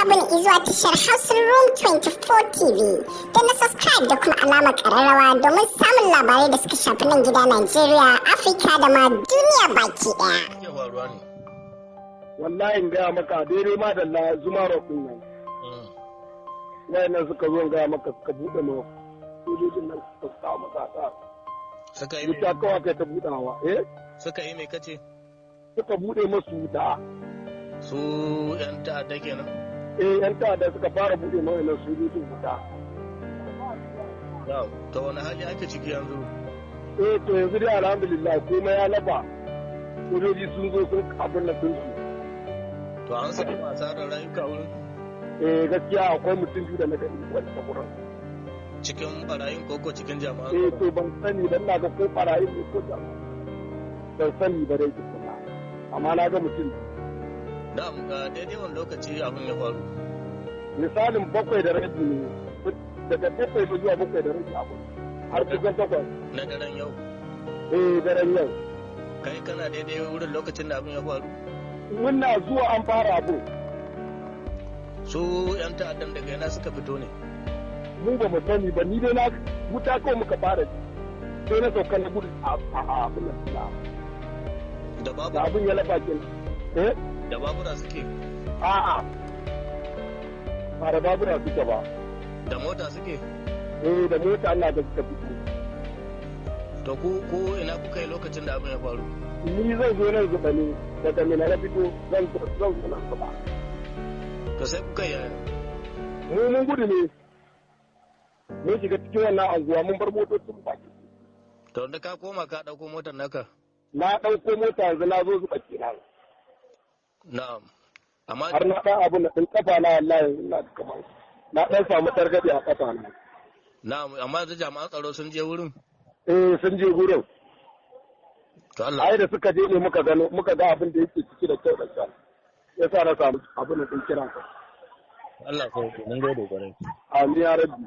abin izuwa tashar Hausa Room 24 TV. Da na subscribe da kuma alamar ƙararrawa domin samun labarai da suka shafi nan gida Najeriya, Afirka da ma duniya baki ɗaya. Ke faruwa ne? Wallahi in gaya maka, daidai ma da la Zuma Rock din nan. Wayannan suka zo, in gaya maka, suka buɗe ma sojojin nan, suka sa masa ta. Suka yi wuta mai? Kawai kai ta buɗawa, eh. Suka yi mai kace? Suka buɗe masu wuta. Su yan ta'adda kenan? Eh, yan ta'adda suka fara buɗe ma wayannan sojojin wuta. Na'am. To, wani hali ake ciki yanzu? Eh, to yanzu dai alhamdulillah, komai ya lafa, sojoji sun zo sun abin nan sun su. To, an samu asarar rayuka wurin? Eh, gaskiya akwai mutum biyu da na gani wanda wurin. Cikin barayin koko cikin jami'an Eh. tsaro? To, ban sani dan na ga ko barayin ne ko jama'a, ban sani ba dai tukuna, amma na ga mutum. Na'am, daidai wani lokaci abin ya faru? Misalin 7:30 ne, daga 7 zuwa 7:30 abu har kusan 8. Na daren yau? Eh, daren yau. Kai kana daidai wurin lokacin da abin ya faru? Muna zuwa an fara abu. Su yan ta'addan daga ina suka fito ne? Mu ba mu sani ba, ni dai na wuta kawai muka fara ji, sai na sauka na gudu a abin nan da Da da babura? Abin ya lafa ke, eh. Da babura suke? A'a, ba da babura suke ba. Da mota suke? Eh, da mota Allah da suka fito. To, ku ina kuka yi lokacin da abin ya faru? Ni zan zo nan Zuba ne, daga Mina na fito, zan zo nan Zuba. To, sai kuka yi yaya? Mu mun gudu ne, mun shiga cikin wannan anguwa, mun bar motocin baki. To, da ka koma ka ɗauko motar naka? Na ɗauko mota, yanzu na zo Zuba kenan. Na'am, amma Har na ɗan abu na ɗin kafa na, wallahi ina da kamar na ɗan samu targaɗe a kafa na. Na'am, amma yanzu jami'an tsaro sun je wurin? Eh, sun je gurin. To, Allah Ai da suka je ne muka gano, muka ga abin da yake ciki da kyau da kyau, yasa na samu abin da ɗin kiran ka. Allah sauke, mun gode kwarai. Amin ya rabbi.